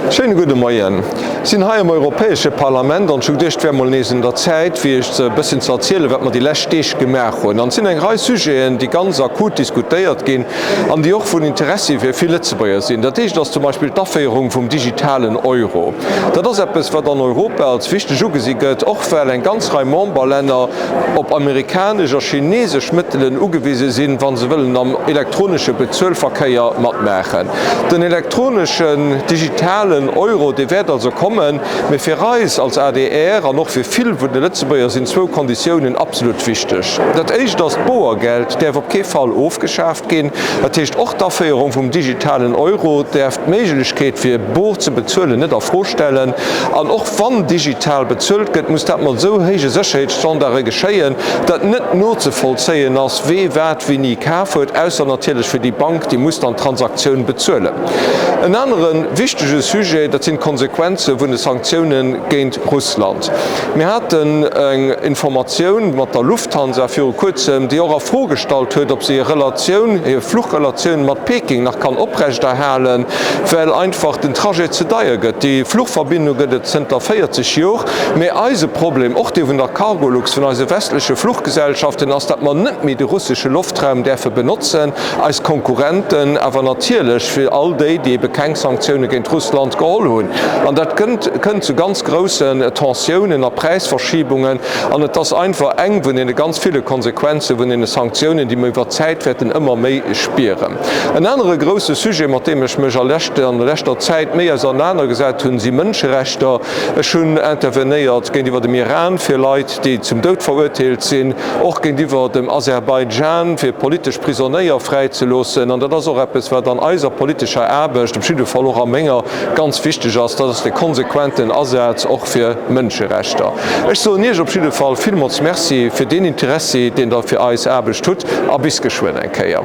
Schéine gudde Moien. Sinn hei am Europäesche Parlament an ech hu geduecht, et wär mol nees un der Zäit, fir Iech e bësschen ze erzielen, wat mer déi lescht Deeg gemaach hunn. An et sinn eng Rei Sujeten, déi ganz akut diskutéiert ginn an déi och vun Interessi fir vill Lëtzebuerger sinn. Dat éischt ass zum Beispill d'Aféierung vum digitalen Euro. Dat ass eppes, wat an Europa als wichteg ugesi gëtt, och well eng ganz Rei Memberlänner op amerikanesch a chinesesch Mëttelen ugewise sinn, wa se wëllen am elektronesche Bezuelverkéier matmaachen. Den elektroneschen, digitalen Euro, dee wäert also kommen, mee fir eis als adr an och fir vill vun de Lëtzebuerger sinn zwou Konditiounen absolut wichteg. Dat éischt ass, d'Boergeld däerf op kee Fall ofgeschaaft ginn. Dat heescht, och d'Aféierung vum digitalen Euro däerf d'Méiglechkeet fir bor ze bezuelen net a Fro stellen. An och wann digital bezuelt gëtt, muss dat mat esou héije Sécherheetsstandarde geschéien, datt net nozevollzéien ass, wee wat wéini kaf huet, ausser natierlech fir déi Bank, déi muss dann d'Transaktioun bezuelen. En anere wichtege Sujet, dat sinn d'Konsequenze vun de Sanktioune géint Russland. Mir haten eng Informatioun mat der Lufthansa viru kuerzem, déi och a Fro gestallt huet, ob se hir Relatioun, hir Fluchrelatioun mat Peking nach kann oprechterhalen, well einfach den Trajet ze deier gëtt. Déi Fluchverbindung gëtt et zënter 40 Jor. Mee eise Problem, och dee vun der Cargolux, vun eise westleche Fluchgesellschaften, ass, datt mer net méi de russesche Loftraum däerfe benotzen, eis Konkurrenten, awer natierlech fir all déi, déi ebe keng Sanktioune géint Russland geholl hunn. An dat kënnt zu ganz groussen Tensiounen a Präisverschiebungen. An et ass einfach eng vun deene ganz ville Konsequenze vun deene Sanktiounen, déi mer iwwer d'Zäit wäerten ëmmer méi spieren. En anere grousse Sujet, mat deem ech mech an der leschter Zäit méi ausernanergesat hunn, si Mënscherechter. Ech hunn intervenéiert géintiwwer dem Iran fir Leit, déi zum Doud verurteelt sinn, och géintiwwer dem Aserbaidschan, fir politesch Prisonéier fräizeloossen. An dat ass och eppes, wat an eiser politescher Aarbecht, op jidde Fall och a menger, ganz wichteg ass. Dat ass de konsequenten Asaz och fir Mënscherechter. Ech soen Iech op jidde Fall villmools Merci fir deen Interessi, deen Der fir eis Aarbecht hutt, a bis geschwënn eng Kéier.